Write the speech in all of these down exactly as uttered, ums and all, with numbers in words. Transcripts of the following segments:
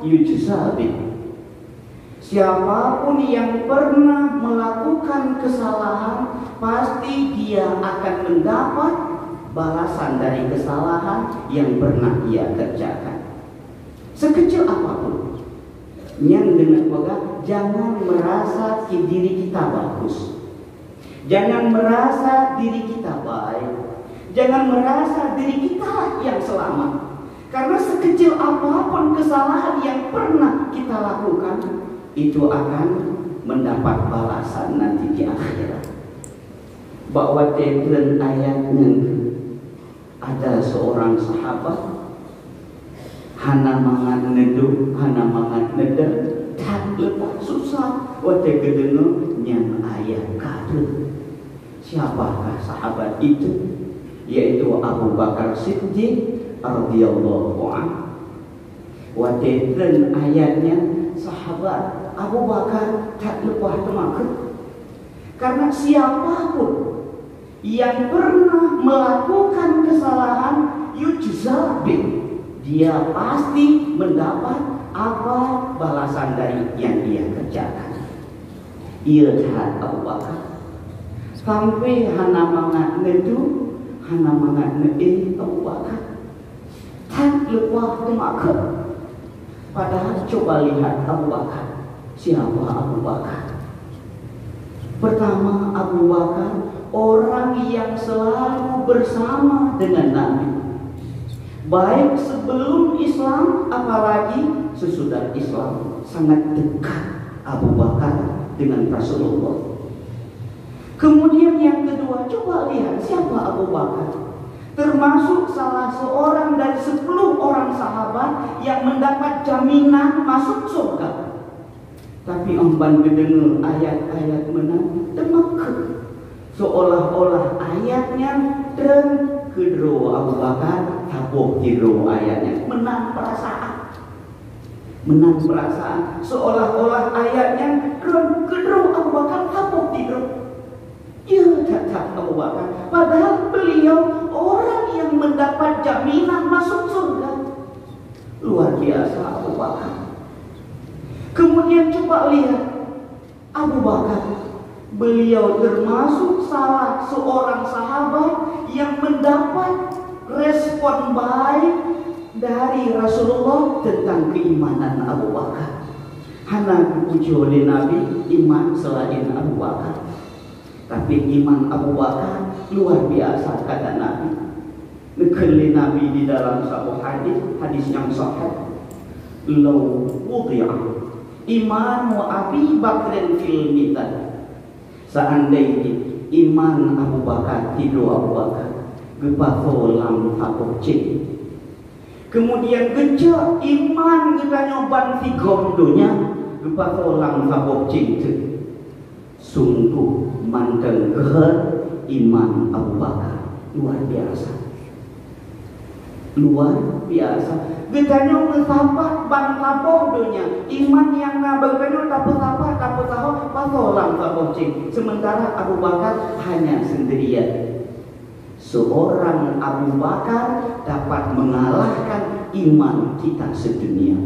yujza bih. Siapapun yang pernah melakukan kesalahan, pasti dia akan mendapat balasan dari kesalahan yang pernah ia kerjakan. Sekecil apapun. Nyan geuneuk peugah, jangan merasa ki diri kita bagus. Jangan merasa diri kita baik. Jangan merasa diri kita yang selamat. Karena sekecil apapun kesalahan yang pernah kita lakukan, itu akan mendapat balasan nanti di akhirat. Bak watée treun ayat nyan, ada seorang sahabat hana mangat neuduek, hana mangat neudeueng, that leupah susah watée geudeungoe nyan ayat ka treun. Siapakah sahabat itu? Yaitu Abu Bakar Siddiq radhiyallahu anhu. Watée treun ayat nyan, sahabat Abu Bakar that leupah teumakot. Karena siapapun yang pernah melakukan kesalahan, yujza bih, dia pasti mendapat apa balasan dari yang ia kerjakan. Iya that Abu Bakar. Sampai hana mangat neuduek, hana mangat neuéh Abu Bakar. That leupah teumakot. Padahal coba lihat Abu Bakar. Siapa Abu Bakar? Pertama, Abu Bakar orang yang selalu bersama dengan Nabi. Baik sebelum Islam, apalagi sesudah Islam, sangat dekat Abu Bakar dengan Rasulullah. Kemudian yang kedua, coba lihat siapa Abu Bakar. Termasuk salah seorang dari sepuluh orang sahabat yang mendapat jaminan masuk surga. Tapi 'oh ban geudeungoe ayat-ayat meunan, teumakot. Seolah-olah ayat nyan treun keudroe Abu Bakar, saboh sidroe ayat nyan. Meunan peurasaan. Meunan peurasaan. Seolah-olah ayat nyan treun keudroe Abu Bakar, saboh sidroe. Ya, that-that Abu Bakar. Padahal beliau orang yang mendapat jaminan masuk surga. Luar biasa Abu Bakar. Kemudian coba lihat Abu Bakar. Beliau termasuk salah seorang sahabat yang mendapat respon baik dari Rasulullah tentang keimanan Abu Bakar. Hana geupujoe lé Nabi iman selain Abu Bakar. Tapi iman Abu Bakar luar biasa, kata Nabi. Neukheun lé Nabi di dalam saboh hadis, hadis nyang sahih, "Lau wudi'a imanu Abi Bakrin fil mizan." Seandainya iman Abu Bakar, sidroe Abu Bakar, geupasoe lam saboh céng, kemudian geucok iman geutanyoe ban sigom donya, geupasoe lam saboh céng teuk, sungguh mantong gét iman Abu Bakar. Luar biasa. Luar biasa. Geutanyoe meusapat ban saboh donya. Iman nyang na bak geutanyoe tapeusapat, tapeusahoe, pasoe lam saboh céng. Sementara Abu Bakar hanya sendirian. Seorang Abu Bakar dapat mengalahkan iman kita sedunia.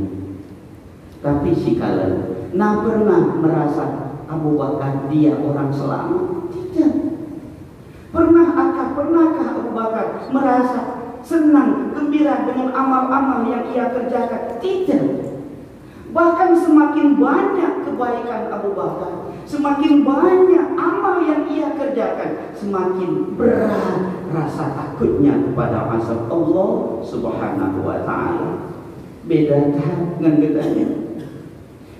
Tapi sikalon, na pernah merasa Abu Bakar dia orang selamat? Tidak. Pernah akah, pernahkah Abu Bakar merasa senang, gembira dengan amal-amal yang ia kerjakan? Tidak. Bahkan semakin banyak kebaikan Abu Bakar, semakin banyak amal yang ia kerjakan, semakin berat rasa takutnya kepada azab Allah Subhanahu wa Ta'ala. Beda that ngon geutanyoe.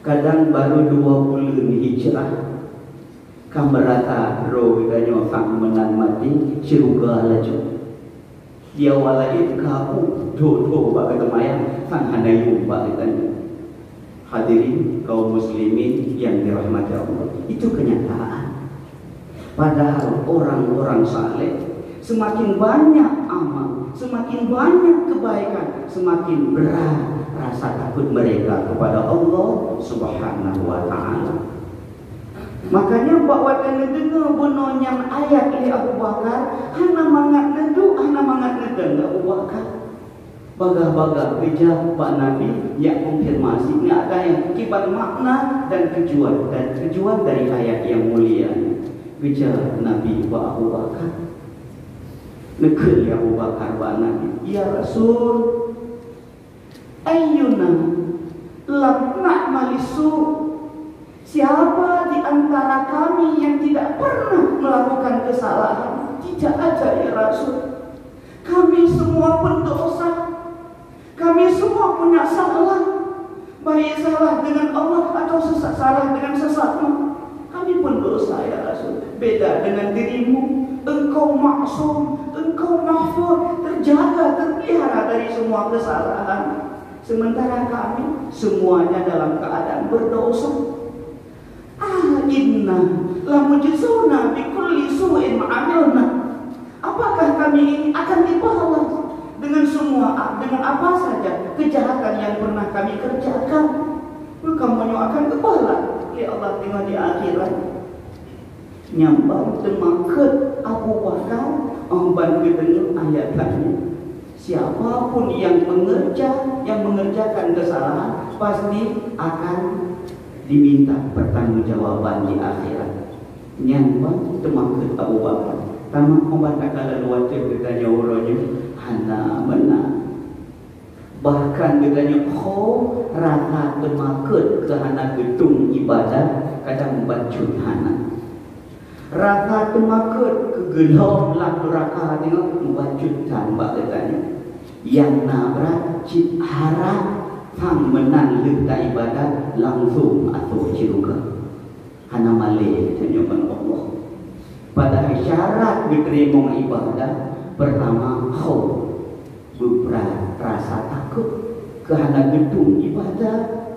Kadang baru dua buleuen hijrah, ka meurasa droe geutanyoe sang meunan maté, syeuruga laju. Di awai laén ka u dho-dho bak geuteumanyong, sang hana yum bak geutanyoe. Hadirin kaum muslimin yang dirahmati Allah, itu kenyataan. Padahal orang-orang saleh, semakin banyak amal, semakin banyak kebaikan, semakin berat rasa takut mereka kepada Allah Subhanahu wa Ta'ala. Makanya, bak watée neudeungoe bunoe nyan ayat lé Abu Bakar, hana mangat neuduek, hana mangat neudeueng Abu Bakar. Bagah-bagah geujak bak Nabi nyang konfirmasi, nyan ada nyang kiban makna dan tujuan, dan tujuan dari ayat nyang mulia nyoe. Geujak Nabi bak Abu Bakar. Neukheun lé Abu Bakar bak Nabi, "Ya Rasul, ayyuna lam na'mali su'?" Siapa di antara kami yang tidak pernah melakukan kesalahan? Tidak ada, ya Rasul. Kami semua pendosa. Kami semua punya salah. Baik salah dengan Allah atau sesa-, salah dengan sesama. Kami pendosa, ya Rasul. Beda dengan dirimu. Engkau maksum, engkau mahfud, terjaga, terpelihara dari semua kesalahan. Sementara kami semuanya dalam keadaan berdosa. A inna lamujzauna bikulli su'in 'amilna. Apakah kami ini akan dibalas dengan semua, dengan apa saja kejahatan yang pernah kami kerjakan? Kamoe nyoe akan geubalas lé Allah teungoh di akhirat. Nyan ban teumakot Abu Bakar, 'oh ban geudeungoe ayat nyoe. Siapa pun yang mengerja-, yang mengerjakan kesalahan, pasti akan diminta pertanggungjawaban di akhirat. Nyan ban teumakot Abu Bakar. Tamat peubantakan lalu watée geutanyoe uroe nyoe hana meunan. Bahkan geutanyoe kho rasa teumakot keu hana geutueng ibadat kadang bacut hana. Rasa teumakot keu geulhom lam nuraka nyoe meubacut that bak geutanyoe. Nyang na brat cit harab sang meunan lheueh taibadat langsong ateueh syeuruga. Hana malée geutanyoe ngon Allah. Padahai syarat geuteurimong ibadat, pertama, khauf, beubrat rasa takot keu hana geutueng ibadat.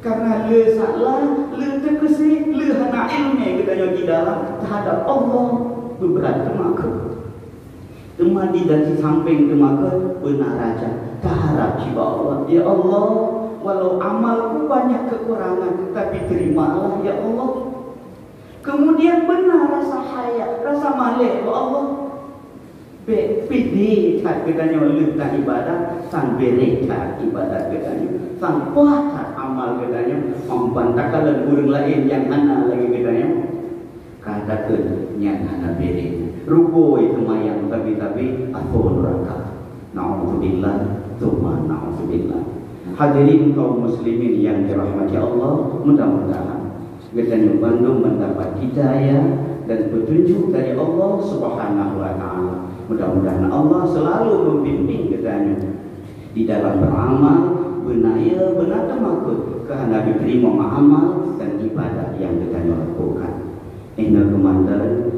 Karena le salah, le teukeusé, le hana iéleumé geutanyoe di dalam terhadap Allah, beubrat teumakot. Teuma di sampéng teumakot beuna raja, taharab cit bak Allah, "Ya Allah, walau amalku banyak kekurangan, tapi terimalah, ya Allah." Kemudian beuna rasa haya, rasa malée bak Allah. Bék pidé that geutanyoe lheueh taibadat, sang béréh that ibadat geutanyoe, sang paih that amal geutanyoe, 'oh ban takalon ureuëng laén nyang hana lagée geutanyoe. Ka takheun nyan hana béréh. Rugoe seumayang sabe-sabe ateueh nuraka. Naudzubillah, tsumma naudzubillah. Hadirin kaum muslimin yang dirahmati Allah, mudah-mudahan geutanyoe bandum mendapat hidayah dan petunjuk dari Allah Subhanahu wa Taala. Mudah-mudahan Allah selalu membimbing geutanyoe di dalam beramal, beuna, beuna teumakot keu hana geuteurima amal dan ibadat nyang geutanyoe lakukan. Inoe keumandan